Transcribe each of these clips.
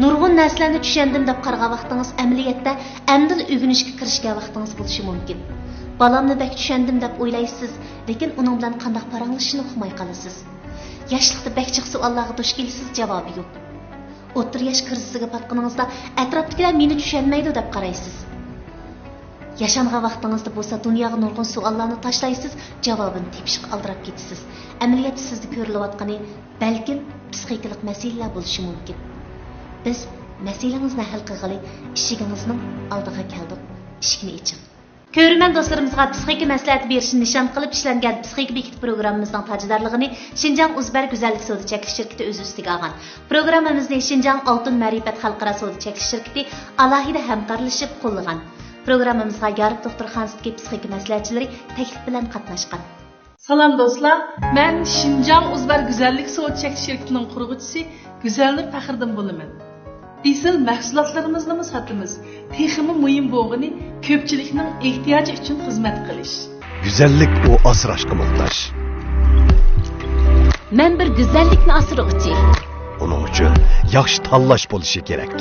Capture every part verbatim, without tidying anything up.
نۇرغۇن نەرسىلەرنى چۈشەندىم دەپ قارىغان ۋاقتىڭىز ئەمەلىيەتتە ئەمدىلا ئۆگىنىشكە كىرىشكەن ۋاقتىڭىز بولۇشى مۇمكىن. بالامنى بەك چۈشەندىم دەپ ئويلايسىز، لېكىن ئۇنىڭ بىلەن قانداق پاراڭلىشىشنى ئۇقماي قالىسىز. ياشلىقتا بەك جىق سوئاللارغا دۇچ كېلىسىز، جاۋابى يوق. ئوتتۇرا ياش كىرىزىسىگە پاتقىنىڭىزدا ئەتراپتىكىلەر مېنى چۈشەنمەيدۇ دەپ قارايسىز. ياشانغان ۋاقتىڭىزدا بولسا دۇنياغا نۇرغۇن سوئاللارنى تاشلايسىز، جاۋابىنى تېپىشقا ئالدىراپ كېتىسىز. ئەمەلىيەتتە سىزدە كۆرۈلۈۋاتقىنى بەلكىم پسىخىكىلىق مەسىلىلەر بولۇشى مۇمكىن. بىز مەسىلىڭىزنى ھەل قىلغىلى ئىشىكىڭىزنىڭ ئالدىغا كەلدۇق. ئىشىكنى ئېچىڭ. كۆرۈرمەن دوستلىرىمىزغا پسىخىكا مەسلىھەتى بېرىشنى نىشان قىلىپ ئىشلەنگەن پسىخىكا بېكىتى پروگراممىمىزنىڭ تاجدارلىقىنى شىنجاڭ ئۇزبەر گۈزەللىك سودا چەكلىك شىركىتى ئۆز ئۈستىگە ئالغان. پروگراممىمىزنى شىنجاڭ ئالتۇن مەرىپەت خەلقئارا سودا چەكلىك شىركىتى ئالاھىدە ھەمكارلىشىپ قوللىغان. پروگراممىمىزغا يارۇق دوختۇرخانىسىدىكى پسىخىكا مەسلىھەتچىلىرى تەكلىپ بىلەن قاتناشقان. سالام دوستلار، مەن شىنجاڭ ئۇزبەر گۈزەللىك سودا چەكلىك شىركىتىنىڭ قۇرغۇچىسى گۈزەلنۇر پەخرىدىن بولىمەن. ئېسىل مەھسۇلاتلىرىمىزنىمۇ ساتىمىز. تېخىمۇ مۇھىم بولغىنى، كۆپچىلىكنىڭ ئېھتىياجى ئۈچۈن خىزمەت قىلىش. گۈزەللىك ئۇ ئاسراشقا موھتاج. مەن بىر گۈزەللىكنى ئاسرىغۇچى. ئۇنىڭ ئۈچۈن ياخشى تاللاش بولۇشى كېرەك.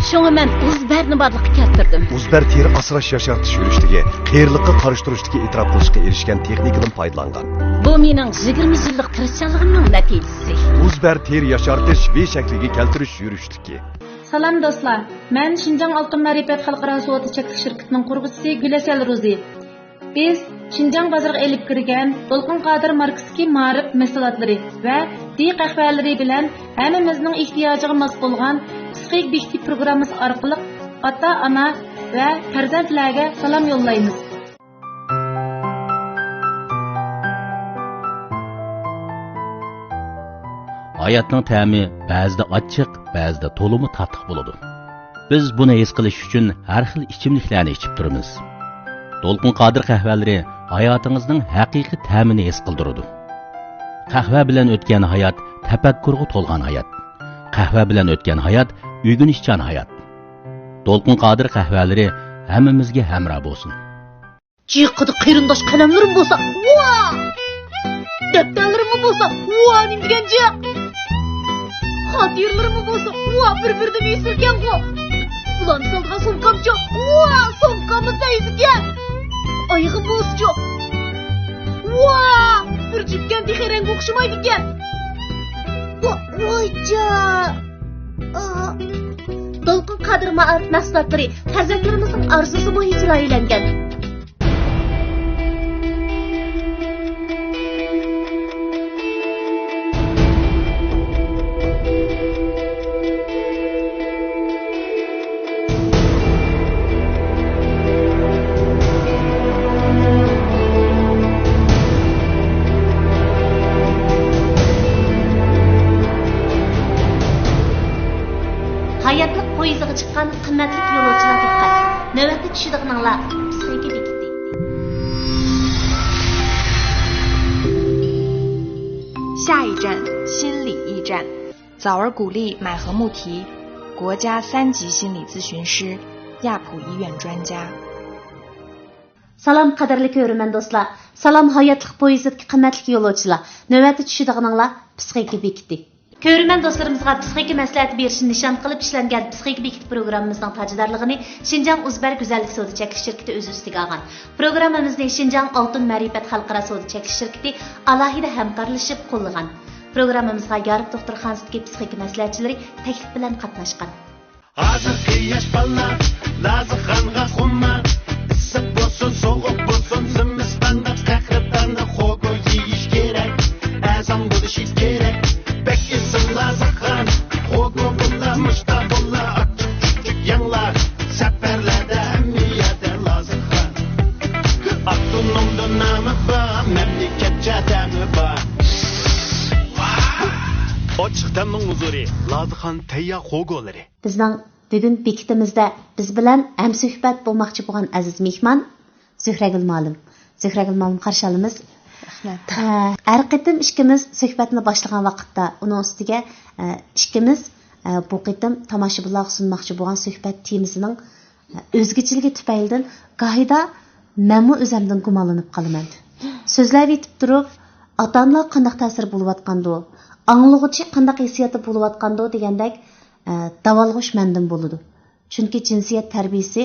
شۇڭا مەن ئۇزبەرنى بارلىققا كەلتۈردۈم. ئۇزبەر تېرە ئاسراش ياشارتىش يۈرۈشلۈكى قېرىلىققا قارشى تۇرۇشتىكى ئېتىراپ قىلىشقا ئېرىشكەن تېخنىكىدىن پايدىلانغان. بۇ مېنىڭ يىگىرمە يىللىق تىرىشچانلىقىمنىڭ نەتىجىسى. ئۇزبەر تېرە ياشارتىش ۋى شەكلىگە كەلتۈرۈش يۈرۈشلۈكى. سالام دوستلار، مەن شىنجاڭ ئالتۇن مەرىپەت خەلقئارا سودا چەكلىك شىركىتىنىڭ قۇرغۇچىسى گۈلەسەل روزى. بىز شىنجاڭ بازىرىغا ئېلىپ كىرگەن دولقۇن قادىر ماركىسىدىكى مائارىپ مەھسۇلاتلىرى ۋە دى قەھۋەلىرى بىلەن ھەممىمىزنىڭ ئېھتىياجىغا ماس بولغان پسىخىك بېكىتىش پروگراممىسى ئارقىلىق ئاتا-ئانا ۋە پەرزەنتلەرگە سالام يوللايمىز. ھاياتنىڭ تەمى بەزىدە ئاچچىق، بەزىدە تولىمۇ تاتلىق بولىدۇ. بىز بۇنى ھېس قىلىش ئۈچۈن ھەر خىل ئىچىملىكلەرنى ئىچىپ تۇرىمىز. دولقۇن قادىر قەھۋەلىرى ھاياتىڭىزنىڭ ھەقىقىي تەمىنى ھېس قىلدۇرىدۇ. قەھۋە بىلەن ئۆتكەن ھايات تەپەككۇرغا تولغان ھايات. قەھۋە بىلەن ئۆتكەن ھايات ئۆگىنىشچان ھايات. دولقۇن قادىر قەھۋەلىرى ھەممىمىزگە ھەمراھ بولسۇن. جىقىدا قېرىنداش قەلەملىرىم بولسا، ۋا! دەپتەرلىرىممۇ بولسا، ۋا، نېمە دېگەن جىق! خاتىرىلىرىممۇ بولسا، ۋا، بىر-بىرىدىن ئېسىلكەنغۇ! ئۇلارنى سالىدىغان سومكامچۇ، ۋا، سومكاممۇ دەيزىكەن! ئايىغىم بولسىچۇ، ۋا، بىر جۈپكەن تېخى رەڭگى ئوخشىمايدىكەن! ۋا، ۋايجان! ئا! دولقۇن قادىر مائارىپ مەھسۇلاتلىرى پەرزەنتلىرىمىزنىڭ ئارزۇسىمۇ ھېسىل ئايلانگەن. ھاياتلىق پويىزىغا چىققان قىممەتلىك يولۇچىلار دىققەت! نۆۋەتتە چۈشىدىغىنىڭلار پسىخىكا بېكىتى. 下一站，心理驿站。早儿鼓励买和睦提，国家三级心理咨询师，亚普医院专家。 سالام، قەدىرلىك كۆرۈرمەن دوستلار! سالام، ھاياتلىق پويىزىدىكى قىممەتلىك يولۇچىلار! نۆۋەتتە چۈشىدىغىنىڭلار پسىخىكا بېكىتى. كۆرۈرمەن دوستلىرىمىزغا پسىخىكا مەسلىھەتى بېرىشنى نىشان قىلىپ ئىشلەنگەن پسىخىكا بېكىتى پروگراممىمىزنىڭ تاجدارلىقىنى شىنجاڭ ئۇزبەر گۈزەللىك سودا چەكلىك شىركىتى ئۆز ئۈستىگە ئالغان. پروگراممىمىزنى شىنجاڭ ئالتۇن مەرىپەت خەلقئارا سودا چەكلىك شىركىتى ئالاھىدە ھەمكارلىشىپ قوللىغان. پروگراممىمىزغا يارۇق دوختۇرخانىسىدىكى پسىخىكا مەسلىھەتچىلىرى تەكلىپ بىلەن قاتناشقان. ھازىرقى ياش بالىلار لازىخانغا خۇمار. ئىسسىق بولسۇن، سوغۇق بولسۇن، زىمىستاندا قەھرىتاندا خوگو يېيىش كېرەك. ئەزان بولۇشى كېرەك. بەك ئېسىل لازىخان. خوگو بوللا، مۇشتا بوللا، ئاچچىق چۈچۈك يەڭلار. سەپەرلەردە ھەممە يەردە لازىخان. ئاپتونومدا نامى بار، مەملىكەتچە تەمى بار. ئاچچىق تەمنىڭ ھۇزۇرى، لازىخان تەييار خوگولىرى. بىزنىڭ بۈگۈن بېكىتىمىزدە بىز بىلەن ھەمسۆھبەت بولماقچى بولغان ئەزىز مېھمان زۆھرەگۈل مۇئەللىم. زۆھرەگۈل مۇئەللىم، قارشى ئالىمىز. رەھمەت. ئە، ھەر قېتىم ئىككىمىز سۆھبەتنى باشلىغان ۋاقىتتا ئۇنىڭ ئۈستىگە، ئە، ئىككىمىز، ئە، بۇ قېتىم تاماشىبىنلارغا سۇنماقچى بولغان سۆھبەت تېمىسىنىڭ، ئە، ئۆزگىچىلىكى تۈپەيلىدىن گاھىدا مەنمۇ ئۆزەمدىن گۇمانلىنىپ قالىمەن. سۆزلەۋېتىپ تۇرۇپ، ئاتا-ئانىلارغا قانداق تەسىر بولۇۋاتقاندۇ، ئاڭلىغۇچى قانداق ھېسسىياتتا بولۇۋاتقاندۇ دېگەندەك، ئە، داۋالغۇش مەندىن بولىدۇ. چۈنكى جىنسىيەت تەربىيىسى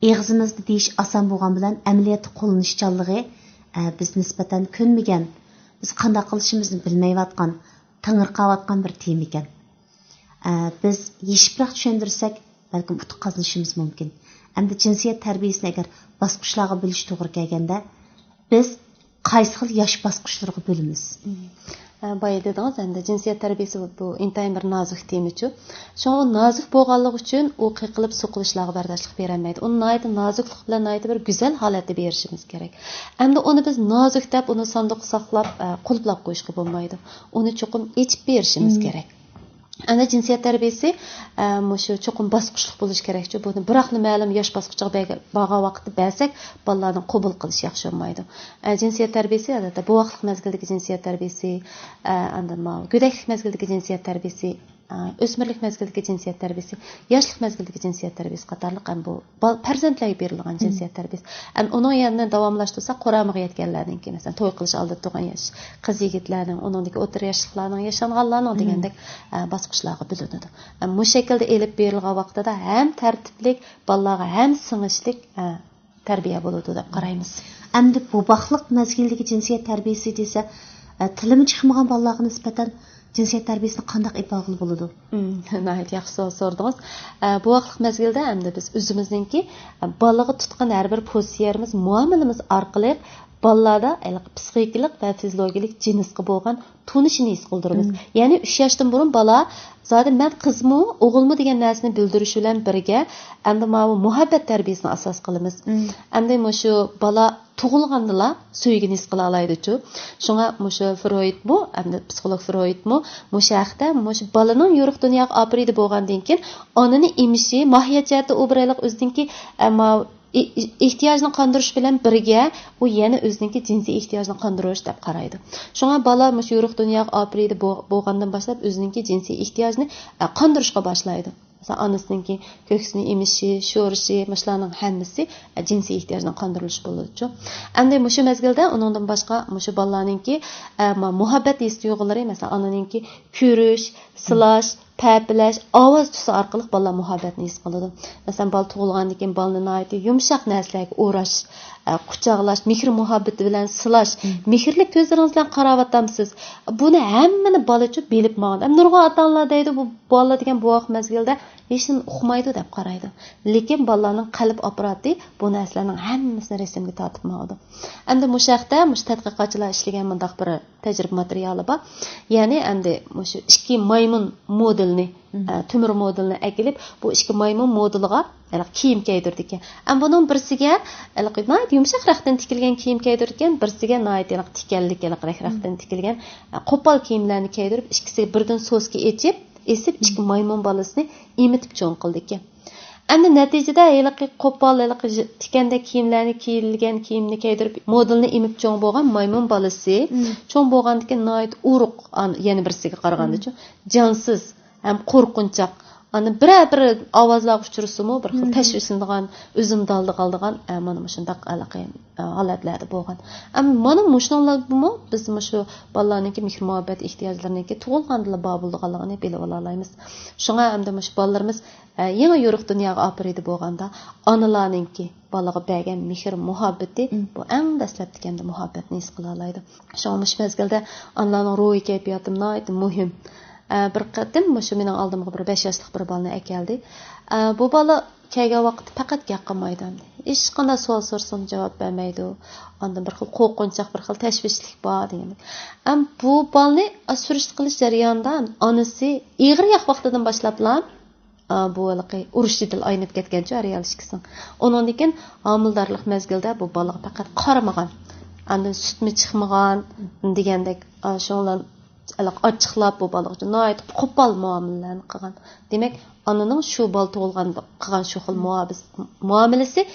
ئېغىزىمىزدا دېيىش ئاسان بولغان بىلەن ئەمەلىيەتتە قوللىنىشچانلىقى، ئە، بىز نىسبەتەن كۆنمىگەن، بىز قانداق قىلىشىمىزنى بىلمەيۋاتقان، تېڭىرقاۋاتقان بىر تېما ئىكەن. ئە، بىز يېشىپراق چۈشەندۈرسەك، بەلكىم ئۇتۇق قازىنىشىمىز مۇمكىن. ئەمدى جىنسىيەت تەربىيىسىنى ئەگەر باسقۇچلارغا بۆلۈش توغرا كەلگەندە، بىز قايسى خىل ياش باسقۇچلىرىغا بۆلىمىز؟ مم. ئە، بايا دېدىڭىز، ئەمدى جىنسىيەت تەربىيىسى بۇ، بۇ ئىنتايىن بىر نازۇك تېمىچۇ. شۇڭا ئۇ نازۇك بولغانلىقى ئۈچۈن ئۇ قېقىلىپ سوقۇلۇشلارغا بەرداشلىق بېرەلمەيدۇ. ئۇنى ناھايىتى نازۇكلۇق بىلەن ناھايىتى بىر گۈزەل ھالەتتە بېرىشىمىز كېرەك. ئەمدى ئۇنى بىز نازۇك دەپ، ئۇنى ساندۇققا ساقلاپ، ئە، قۇلۇپلاپ قويۇشقا بولمايدۇ. ئۇنى چوقۇم ئېچىپ بېرىشىمىز مم. كېرەك. ئەنە جىنسىيەت تەربىيىسى، ئە، مۇشۇ چوقۇم باسقۇچلۇق بولۇشى كېرەكچۇ. بۇنى بىراقلا مەلۇم ياش باسقۇچىغا بەرگە-، بارغان ۋاقىتتا بەرسەك، بالىلارنىڭ قوبۇل قىلىشى ياخشى بولمايدۇ. ئە، جىنسىيەت تەربىيىسى، ئادەتتە بوۋاقلىق مەزگىلدىكى جىنسىيەت تەربىيىسى، ئە، ئاندىن ماۋۇ گۆدەكلىك مەزگىلدىكى جىنسىيەت تەربىيىسى، ئە، ئۆسمۈرلۈك مەزگىلدىكى جىنسىيەت تەربىيىسى، ياشلىق مەزگىلدىكى جىنسىيەت تەربىيىسى قاتارلىق ھەم بۇ بال-، پەرزەنتلەرگە بېرىلىدىغان مم. جىنسىيەت تەربىيىسى. ئەمدى ئۇنىڭ يەنە داۋاملاشتۇرساق، قۇرامىغا يەتكەنلەرنىڭكى، مەسىلەن، توي قىلىش ئالدىدا تۇرغان ياش قىز-يىگىتلەرنىڭ، ئۇنىڭدىكى ئوتتۇرا ياشلىقلارنىڭ، ياشانغانلارنىڭ مم. دېگەندەك، ئە، باسقۇچلارغا بۆلۈنىدۇ. ئە، مۇشۇ شەكىلدە ئېلىپ بېرىلغان ۋاقتىدا ھەم تەرتىپلىك، بالىلارغا ھەم سىڭىشلىك، ئە، تەربىيە بولىدۇ دەپ قارايمىز. ئەمدى بوۋاقلىق مەزگىلدىكى جىنسىيەت تەربىيىسى دېسە، ئە، تىلىمۇ چىقمىغان بالىلارغا نىسبەتەن جىنسىيەت تەربىيىسىنى قانداق ئېلىپ بارغىلى بولىدۇ؟ مم، ناھايىتى ياخشى سوئال سورىدىڭىز. ئە، بوۋاقلىق مەزگىلدە ئەمدى بىز ئۆزىمىزنىڭكى، ئە، بالىغا تۇتقان ھەر بىر پوزىتسىيەمىز، مۇئامىلىمىز ئارقىلىق بالىلاردا ھېلىقى پسىخىكىلىق ۋە فىزىولوگىيەلىك جىنسقا بولغان تونۇشىنى ھېس قىلدۇرىمىز. مم. يەنى ئۈچ ياشتىن بۇرۇن بالا زادى مەن قىزمۇ، ئوغۇلمۇ دېگەن نەرسىنى بىلدۈرۈش بىلەن بىرگە، ئەمدى ماۋۇ مۇھەببەت تەربىيىسىنى ئاساس قىلىمىز. مم. ئەمدى مۇشۇ بالا تۇغۇلغاندىلا سۆيگۈنى ھېس قىلالايدۇچۇ. شۇڭا مۇشۇ فرويدمۇ، ئەمدى پسىخولوگ فرويدمۇ مۇشۇ ھەقتە، مۇشۇ بالىنىڭ يورۇق دۇنياغا ئاپىرىدە بولغاندىن كېيىن، ئانىنى ئېمىشى، ماھىيەت جەھەتتە ئۇ بىر ھېلىقى ئۆزىنىڭكى، ئە، ماۋۇ ئېھتىياجنى قاندۇرۇش بىلەن بىرگە، ئۇ يەنە ئۆزىنىڭكى جىنسىي ئېھتىياجنى قاندۇرۇش دەپ قارايدۇ. شۇڭا بالا مۇشۇ يورۇق دۇنياغا ئاپىرىدە بو-، بولغاندىن باشلاپ ئۆزىنىڭكى جىنسىي ئېھتىياجىنى، ئە، قاندۇرۇشقا باشلايدۇ. مەسىلەن، ئانىسىنىڭكى كۆكسىنى ئېمىشى، شورىشى، مۇشۇلارنىڭ ھەممىسى، ئە، جىنسىي ئېھتىياجنىڭ قاندۇرۇلۇشى بولىدۇچۇ. ئەمدى مۇشۇ مەزگىلدە ئۇنىڭدىن باشقا مۇشۇ بالىلارنىڭكى، ئە، ما-، مۇھەببەت ھېس تۇيغۇلىرى، مەسىلەن، ئانىنىڭكى كۆرۈش، سىلاش، پەپىلەش، ئاۋاز تۈسى ئارقىلىق بالىلار مۇھەببەتنى ھېس قىلىدۇ. مەسىلەن، بالا تۇغۇلغاندىن كېيىن بالىنى ناھايىتى يۇمشاق نەرسىلەرگە ئوراش، ئە، قۇچاقلاش، مېھىر-مۇھەببىتى بىلەن سىلاش، مم. مېھىرلىك كۆزلىرىڭىز بىلەن قاراۋاتامسىز؟ بۇنى ھەممىنى بالىچۇ بىلىپ ماڭىدۇ. ئەمما نۇرغۇن ئاتا-ئانىلار دەيدۇ، بۇ بالا دېگەن بوۋاق مەزگىلدە ھېچنېمە ئۇقمايدۇ دەپ قارايدۇ. لېكىن بالىلارنىڭ قەلب ئاپپاراتى بۇ نەرسىلەرنىڭ ھەممىسىنى رەسىمگە تارتىپ ماڭىدۇ. ئەمدى مۇشۇ ھەقتە مۇشۇ تەتقىقاتچىلار ئىشلىگەن مۇنداق بىر تەجرىبە ماتېرىيالى بار. يەنى ئەمدى مۇشۇ ئىككى مايمۇن مودېلىنى، مم. ئە، تۆمۈر مودېلىنى ئەكېلىپ، بۇ ئىككى مايمۇن مودېلىغا ھېلىقى كىيىم كىيدۈرىدىكەن. ئەمما بۇنىڭ بىرسىگە ھېلىقى ناھايىتى يۇمشاق رەختتىن تىكىلگەن كىيىم كىيدۈرىدىكەن، بىرسىگە ناھايىتى ھېلىقى تىكەنلىك، ھېلىقى رەخ-، مم. رەختتىن تىكىلگەن، ئە، قوپال كىيىملەرنى كىيدۈرۈپ، ئىككىسىگە بىردىن سوسكا ئېچىپ، ئېسىپ، مم. ئىككى مايمۇن بالىسىنى ئېمىتىپ چوڭ قىلىدىكەن. ئەمدى نەتىجىدە ھېلىقى قوپال، ھېلىقى ژ-، تىكەندەك كىيىملەرنى، كىيىلگەن كىيىمنى كىيدۈرۈپ، مودېلنى ئېمىپ چوڭ بولغان مايمۇن بالىسى، مم. چوڭ بولغاندىكىن ناھايىتى ئورۇق، ئان-، يەنە بىرسىگە قارىغاندىچۇ، مم. جانسىز ھەم قورقۇنچاق. ئاندىن بىرەر بىر ئاۋازلارغا ئۇچرىسىمۇ، بىر خىل مم. تەشۋىشلىنىدىغان، ئۆزىنى دالدىغان، ئە، مانا مۇشۇنداق ھېلىقى، ئە، ھالەتلەردە بولغان. ئەمما مانا مۇشۇنىڭلارمۇ بىز مۇشۇ بالىلارنىڭكى مېھىر-مۇھەببەت ئېھتىياجلىرىنىڭكى تۇغۇلغاندىلا بار بولىدىغانلىقىنى بىلىۋالالايمىز. شۇڭا ئەمدى مۇشۇ بالىلىرىمىز ئە، يېڭى يورۇق دۇنياغا ئاپىرىدە بولغاندا، ئانىلارنىڭكى بالىغا بەرگەن مېھىر-مۇھەببىتى، مم. بۇ ئەڭ دەسلەپتىكى ئەمدى مۇھەببەتنى ھېس قىلالايدۇ. شۇڭا مۇشۇ مەزگىلدە ئانىلارنىڭ روھىي كەيپىياتى ناھايىتى مۇھىم. ئە، بىر قېتىم مۇشۇ مېنىڭ ئالدىمغا بىر بەش ياشلىق بىر بالىنى ئەكەلدى. ئە، بۇ بالا كەلگەن ۋاقىتتا پەقەت گەپ قىلمايدۇ ئەمدى. ھېچقانداق سوئال سورىسىمۇ جاۋاب بەرمەيدۇ. ئاندىن بىر خىل قورقۇنچاق، بىر خىل تەشۋىشلىك بار دېگەندەك. ئەم، بۇ بالىنى، ئە، سۈرۈشتە قىلىش جەريانىدا ئانىسى ئېغىر ياق ۋاقتىدىن باشلاپلا، ئا، بۇ ھېلىقى ئۇرۇش جېدەل ئايلىنىپ كەتكەنچۇ ھەر يەر ئىككىسىنىڭ. ئۇنىڭدىن كېيىن ھامىلىدارلىق مەزگىلىدە بۇ بالىغا پەقەت قارىمىغان. ئاندىن سۈتمۇ چىقمىغان دېگەندەك، ئا، شۇنىڭ بىلەن ھېلىقى ئاچچىقلاپ بۇ بالىغا ناھايىتى قوپال مۇئامىلىلەرنى قىلغان. دېمەك، ئانىنىڭ شۇ بالا تۇغۇلغاندا قىلغان شۇ خىل مۇھابىس-، مۇئامىلىسى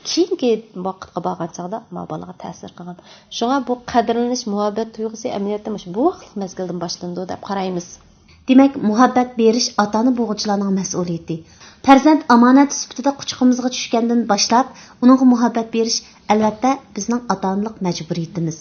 كېيىنكى ۋاقىتقا بارغان چاغدا ما بالىغا تەسىر قىلغان. شۇڭا بۇ قەدىرلىنىش، مۇھەببەت تۇيغۇسى ئەمەلىيەتتە مۇشۇ بوۋاقلىق مەزگىلدىن باشلىنىدۇ دەپ قارايمىز. دېمەك، مۇھەببەت بېرىش ئاتا-ئانا بولغۇچىلارنىڭ مەسئۇلىيىتى. پەرزەنت ئامانەت سۈپىتىدە قۇچىقىمىزغا چۈشكەندىن باشلاپ، ئۇنىڭغا مۇھەببەت بېرىش، ئەلۋەتتە، بىزنىڭ ئاتا-ئانىلىق مەجبۇرىيىتىمىز.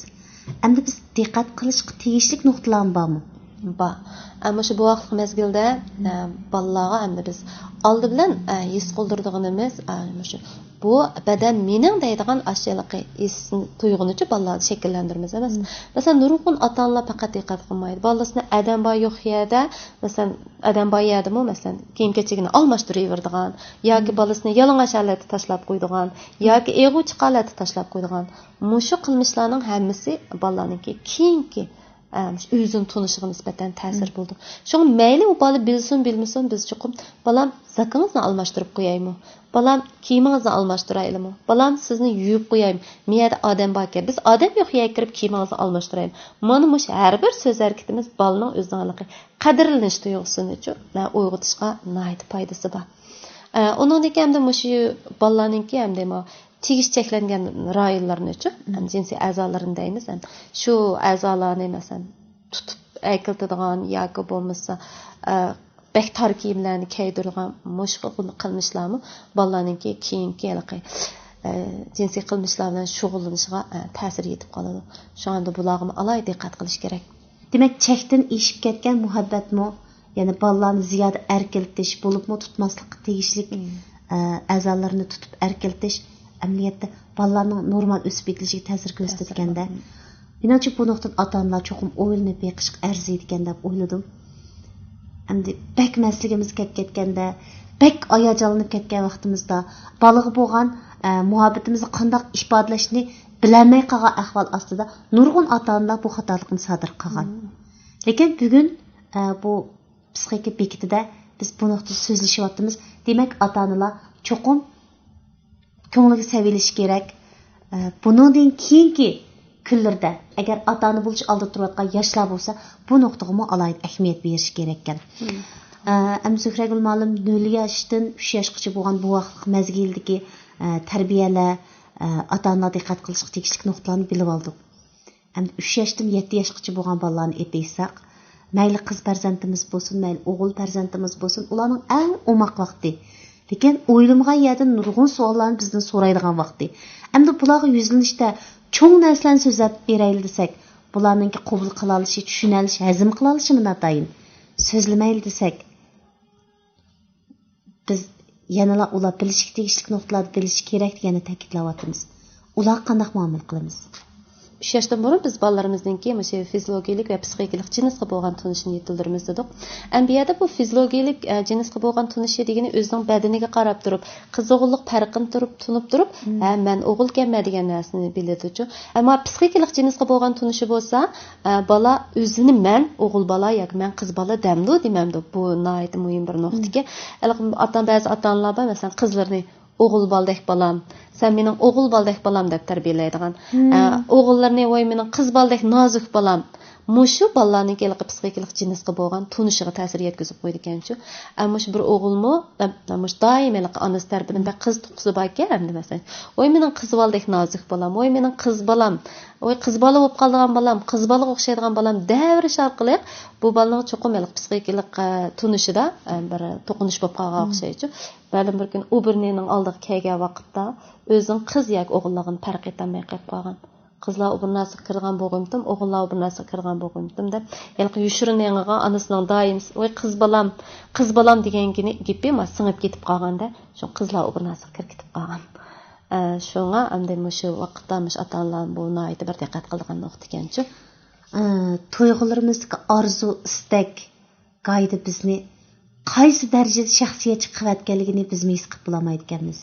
ئەمدى بىز دىققەت قىلىشقا تېگىشلىك نۇقتىلارمۇ بارمۇ؟ بار. ئە، مۇشۇ بوۋاقلىق مەزگىلدە، ئە، بالىلارغا ئەمدى بىز ئالدى بىلەن، ئە، ھېس قىلدۇرىدىغىنىمىز، ئە، مۇشۇ بۇ بەدەن مېنىڭ دەيدىغان ئاشۇ ھېلىقى ھېس تۇيغۇنىچۇ بالىلاردا شەكىللەندۈرىمىز ئەمەس. مەسىلەن، نۇرغۇن ئاتا-ئانىلار پەقەت دىققەت قىلمايدۇ. بالىسىنى ئادەم بار يوق يەردە، مەسىلەن، ئادەم بار يەردىمۇ، مەسىلەن، كىيىم-كېچىكىنى ئالماشتۇرۇۋېرىدىغان ياكى بالىسىنى يالىڭاچ ھالەتتە تاشلاپ قويىدىغان ياكى ئېغىر ئوچۇق ھالەتتە تاشلاپ قويىدىغان. مۇشۇ قىلمىشلارنىڭ ھەممىسى بالىلارنىڭكى كېيىنكى، ئە، مۇشۇ ئۆزىنى تونۇشىغا نىسبەتەن تەسىر بولىدۇ. شۇڭا مەيلى ئۇ بالا بىلسۇن، بىلمىسۇن، بىز چوقۇم، «بالام، زاكىڭىزنى ئالماشتۇرۇپ قويايمۇ؟ بالام، كىيىمىڭىزنى ئالماشتۇرايلىمۇ؟ بالام، سىزنى يۇيۇپ قويايمۇ؟ مۇ يەردە ئادەم باركەن، بىز ئادەم يوق يەرگە كىرىپ كىيىمىڭىزنى ئالماشتۇرايمۇ؟» مانا مۇشۇ ھەر بىر سۆز ھەرىكىتىمىز بالىنىڭ ئۆزىنىڭ ھېلىقى قەدىرلىنىش تۇيغۇسىنىچۇ، ئە، ئويغىتىشقا ناھايىتى پايدىسى بار. ئە، ئۇنىڭدىن كېيىن ئەمدى مۇشۇ بالىلارنىڭكى ئەمدى مۇ تېگىش چەكلەنگەن رايونلىرىنىچۇ، ئەمدى جىنسىي ئەزالىرىنى دەيمىز، ئەمدى شۇ ئەزالارنى، مەسىلەن، تۇتۇپ ئەكېلىتىدىغان ياكى بولمىسا، ئە، بەك تار كىيىملەرنى كىيدۈرىدىغان مۇشۇ خىل قىلمىشلارمۇ بالىلارنىڭكى كېيىنكى ھېلىقى، ئە، جىنسىي قىلمىشلار بىلەن شۇغۇللىنىشىغا، ئە، تەسىر يېتىپ قالىدۇ. شۇڭا ئەمدى بۇلارغىمۇ ئالاھىدە دىققەت قىلىش كېرەك. دېمەك، چەكتىن ئېشىپ كەتكەن مۇھەببەتمۇ، يەنى بالىلارنى زىيادە ئەركىلىتىش، بولۇپمۇ تۇتماسلىققا تېگىشلىك، ئە، ئەزالىرىنى تۇتۇپ ئەركىلىتىش ئەمەلىيەتتە بالىلارنىڭ نورمال ئۆسۈپ يېتىلىشىگە تەسىر كۆرسىتىدىكەن-دە. مېنىڭچە، بۇ نۇقتىدىن ئاتا-ئانىلار چوقۇم ئويلىنىپ بېقىشقا ئەرزىيدىكەن دەپ ئويلىدىم. ئەمدى بەك مەستلىكىمىز كەپ كەتكەندە، بەك ھاياجانلىنىپ كەتكەن ۋاقتىمىزدا بالىغا بولغان، ئە، مۇھەببىتىمىزنى قانداق ئىپادىلەشنى بىلەلمەي قالغان ئەھۋال ئاستىدا نۇرغۇن ئاتا-ئانىلار بۇ خاتالىقنى سادىر قىلغان. لېكىن بۈگۈن، ئە، بۇ پسىخىكا بېكىتىدە بىز بۇ نۇقتىدا سۆزلىشىۋاتىمىز. دېمەك، ئاتا-ئانىلار چوقۇم كۆڭلىگە سېلىۋېلىشى كېرەك. ئە، بۇنىڭدىن كېيىنكى كۈنلىرىدە ئەگەر ئاتا-ئانا بولۇش ئالدىدا تۇرۇۋاتقان ياشلار بولسا، بۇ نۇقتىغىمۇ ئالاھىدە ئەھمىيەت بېرىش كېرەككەن. ئە، ئەمدى زۆھرەگۈل مۇئەللىم، نۆل ياشتىن ئۈچ ياشقىچە بولغان بۇ ۋاقىتلىق مەزگىلدىكى، ئە، تەربىيەلەر، ئە، ئاتا-ئانىلار دىققەت قىلىشقا تېگىشلىك نۇقتىلارنى بىلىۋالدۇق. ئەمدى ئۈچ ياشتىن يەتتە ياشقىچە بولغان بالىلارنى ئېيتساق، مەيلى قىز پەرزەنتىمىز بولسۇن، مەيلى ئوغۇل پەرزەنتىمىز بولسۇن، ئۇلارنىڭ ئەڭ ئوماق ۋاقتى. لېكىن ئويلىمىغان يەردىن نۇرغۇن سوئاللارنى بىزدىن سورايدىغان ۋاقتى. ئەمدى بۇلارغا يۈزلىنىشتە چوڭ نەرسىلەرنى سۆزلەپ بېرەيلى دېسەك، بۇلارنىڭكى قوبۇل قىلالىشى، چۈشىنەلىشى، ھەزىم قىلالىشىمۇ ناتايىن. سۆزلىمەيلى دېسەك، بىز يەنىلا ئۇلار بىلىشكە تېگىشلىك نۇقتىلاردا بىلىشى كېرەك دېگەننى تەكىتلەۋاتىمىز. ئۇلارغا قانداق مۇئامىلە قىلىمىز؟ ئۈچ ياشتىن بۇرۇن بىز بالىلىرىمىزنىڭكى مۇشۇ فىزىولوگىيىلىك ۋە پسىخىكىلىق جىنسقا بولغان تونۇشىنى يېتىلدۈرىمىز دېدۇق. ئەمدى بۇ يەردە بۇ فىزىولوگىيىلىك، ئە، جىنسقا بولغان تونۇشى دېگىنى ئۆزىنىڭ بەدىنىگە قاراپ تۇرۇپ، قىز ئوغۇللۇق پەرقىنى تۇرۇپ، تونۇپ تۇرۇپ، ھە، مەن ئوغۇلكەنمەن دېگەن نەرسىنى بىلىدۇچۇ. ئەمما پسىخىكىلىق جىنسقا بولغان تونۇشى بولسا، ئە، بالا ئۆزىنى مەن ئوغۇل بالا ياكى مەن قىز بالا دەمدۇ دېمەمدۇ؟ بۇ ناھايىتى مۇھىم بىر نۇقتىكەن. ھېلىقى ئاتا، بەزى ئاتا-ئانىلار بار، مەسىلەن، قىزلىرىنى «ئوغۇل بالىدەك بالام، سەن مېنىڭ ئوغۇل بالىدەك بالام» دەپ تەربىيەلەيدىغان. ئە، ئوغۇللىرىنى «ۋاي، مېنىڭ قىز بالىدەك نازۇك بالام». مۇشۇ بالىلارنىڭكى ھېلىقى پسىخىكىلىق جىنسقا بولغان تونۇشىغا تەسىر يەتكۈزۈپ قويىدىكەنچۇ. ئە، مۇشۇ بىر ئوغۇلمۇ، ئە، مۇشۇ دائىم ھېلىقى ئانىسى تەرىپىدىن بەك قىز تۇغقۇسى باركەن، ئەمدى مەسىلەن، «ۋاي، مېنىڭ قىز بالىدەك نازۇك بالام، ۋاي، مېنىڭ قىز بالام، ۋاي، قىز بالا بولۇپ قالىدىغان بالام، قىز بالىغا ئوخشايدىغان بالام» دەۋېرىش ئارقىلىق بۇ بالىنىڭ چوقۇم ھېلىقى پسىخىكىلىق، ئە، تونۇشىدا، ئە، بىر توقۇنۇش بولۇپ قالغان ئوخشايدۇ. مەلۇم بىر كۈن ئوبېرنېنىڭ ئالدىغا كەلگەن ۋاقىتتا ئۆزىنىڭ قىز ياكى ئوغۇللىقىنى پەرق ئېتەلمەي قېلىپ قالغان. «قىزلار ئوبېرناسىغا كىرىدىغان بولغىيمىتىم، ئوغۇللار ئوبېرناسىغا كىرىدىغان بولغىيمىتىم» دەپ، ھېلىقى يوشۇرۇن ئېڭىغا ئانىسىنىڭ دائىم «ۋاي، قىز بالام، قىز بالام» دېگەن گېپى ما سىڭىپ كېتىپ قالغاندا، شۇ قىزلار ئوبېرناسىغا كىرىپ كېتىپ قالغان. ئە، شۇڭا ئەمدى مۇشۇ ۋاقىتتا مۇشۇ ئاتا-ئانىلار بۇ ناھايىتى بىر دىققەت قىلىدىغان نۇقتىكەنچۇ. ئە، تۇيغۇلىرىمىزدىكى ئارزۇ، ئىستەك گاھىدا بىزنى قايسى دەرىجىدە شەخسىيەتچى قىلىۋەتكەنلىكىنى بىزمۇ ھېس قىلىپ بولالمايدىكەنمىز.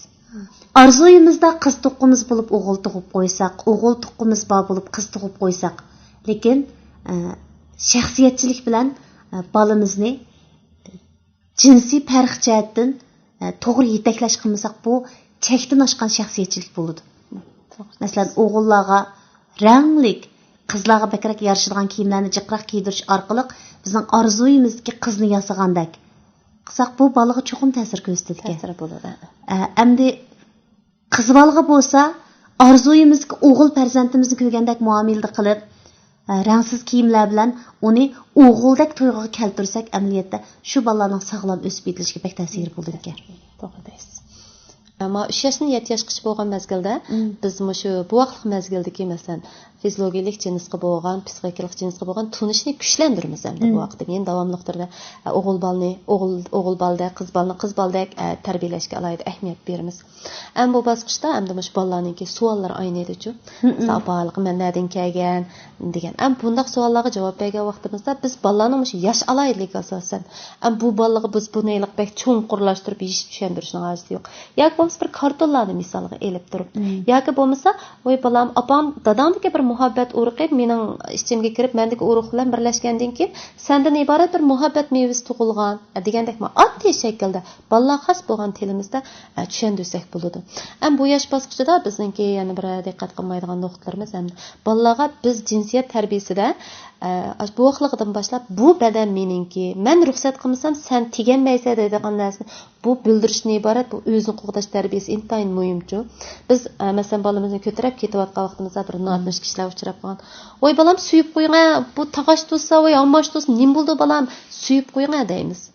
ئارزۇيىمىزدا قىز تۇغقۇمىز بولۇپ ئوغۇل تۇغۇپ قويساق، ئوغۇل تۇغقۇمىز بار بولۇپ قىز تۇغۇپ قويساق، لېكىن، ئە، شەخسىيەتچىلىك بىلەن، ئە، بالىمىزنى جىنسىي پەرق جەھەتتىن، ئە، توغرا يېتەكلەش قىلمىساق، بۇ چەكتىن ئاشقان شەخسىيەتچىلىك بولىدۇ. مەسىلەن، ئوغۇللارغا رەڭلىك، قىزلارغا بەكرەك يارىشىدىغان كىيىملەرنى جىقراق كىيدۈرۈش ئارقىلىق بىزنىڭ ئارزۇيىمىزدىكى قىزنى ياسىغاندەك قىلساق، بۇ بالىغا چوقۇم تەسىر كۆرسىتىدىكەن. تەسىرى بولىدۇ. ئە، ئەمدى قىز بالىغا بولسا، ئارزۇيىمىزدىكى ئوغۇل پەرزەنتىمىزنى كۆرگەندەك مۇئامىلىدە قىلىپ، ئە، رەڭسىز كىيىملەر بىلەن ئۇنى ئوغۇلدەك تۇيغۇغا كەلتۈرسەك، ئەمەلىيەتتە شۇ بالىلارنىڭ ساغلام ئۆسۈپ يېتىلىشىگە بەك تەسىرى بولىدىكەن. توغرا دەيسىز. ئەمما ئۈچ ياشتىن يەتتە ياشقىچە بولغان مەزگىلدە بىز مۇشۇ بوۋاقلىق مەزگىلدىكى، مەسىلەن، فىزىولوگىيەلىك جىنسقا بولغان، پسىخىكىلىق جىنسقا بولغان تونۇشنى كۈچلەندۈرىمىز ئەمدى بۇ ۋاقىتتا. يەنە داۋاملىق تۈردە ئوغۇل بالىنى ئوغۇل، ئوغۇل بالىدەك، قىز بالىنى قىز بالىدەك تەربىيەلەشكە ئالاھىدە ئەھمىيەت بېرىمىز. ئەمما بۇ باسقۇچتا ئەمدى مۇشۇ بالىلارنىڭكى سوئاللىرى ئاينىيدۇچۇ. مىسال، ئاپا، مەن نەدىن كەلگەن دېگەن. ئەمما بۇنداق سوئاللارغا جاۋاب بەرگەن ۋاقتىمىزدا بىز بالىلارنىڭ مۇشۇ ياش ئالاھىدىلىكىگە ئاساسەن، ئەمما بۇ بالىلارغا بىز بۇنى ھېلىقى بەك چوڭقۇرلاشتۇرۇپ يېشىپ چۈشەندۈرۈشنىڭ ھاجىتى يوق. ياكى بولمىسا بىر كارتونلارنى مىسالغا ئېلىپ تۇرۇپ، ياكى بولمىسا، ۋاي بالام، ئاپاڭ، داداڭدىكى بىر مۇھەببەت ئۇرۇقى مېنىڭ ئىچىمگە كىرىپ، مەندىكى ئۇرۇق بىلەن بىرلەشكەندىن كېيىن سەندىن ئىبارەت بىر مۇھەببەت مېۋىسى تۇغۇلغان دېگەندەك ئاددىي شەكىلدە بالىلارغا خاس بولغان تىلىمىزدا ئە، چۈشەندۈرسەك بولىدۇ. ئەمما بۇ ياش باسقۇچىدا بىزنىڭكى يەنە بىر دىققەت قىلمايدىغان نۇقتىلىرىمىز، ئەمدى بالىلارغا بىز جىنسىيەت تەربىيىسىدە، ئە، بوۋاقلىقىدىن باشلاپ بۇ بەدەن مېنىڭكى، مەن رۇخسەت قىلمىسام سەن تېگەلمەيسەن دەيدىغان نەرسىنى بۇ بىلدۈرۈشتىن ئىبارەت. بۇ ئۆزىنى قوغداش تەربىيەسى ئىنتايىن مۇھىمچۇ. بىز، ئە، مەسىلەن، بالىمىزنى كۆتۈرۈپ كېتىۋاتقان ۋاقتىمىزدا بىر ناتونۇش كىشىلەر ئۇچراپ قالغان. ۋاي بالام، سۆيۈپ قويۇڭە، بۇ تاغاش تۇرسا، ۋاي ھاماش تۇرسا، نېمە بولدى بالام، سۆيۈپ قويۇڭە دەيمىز.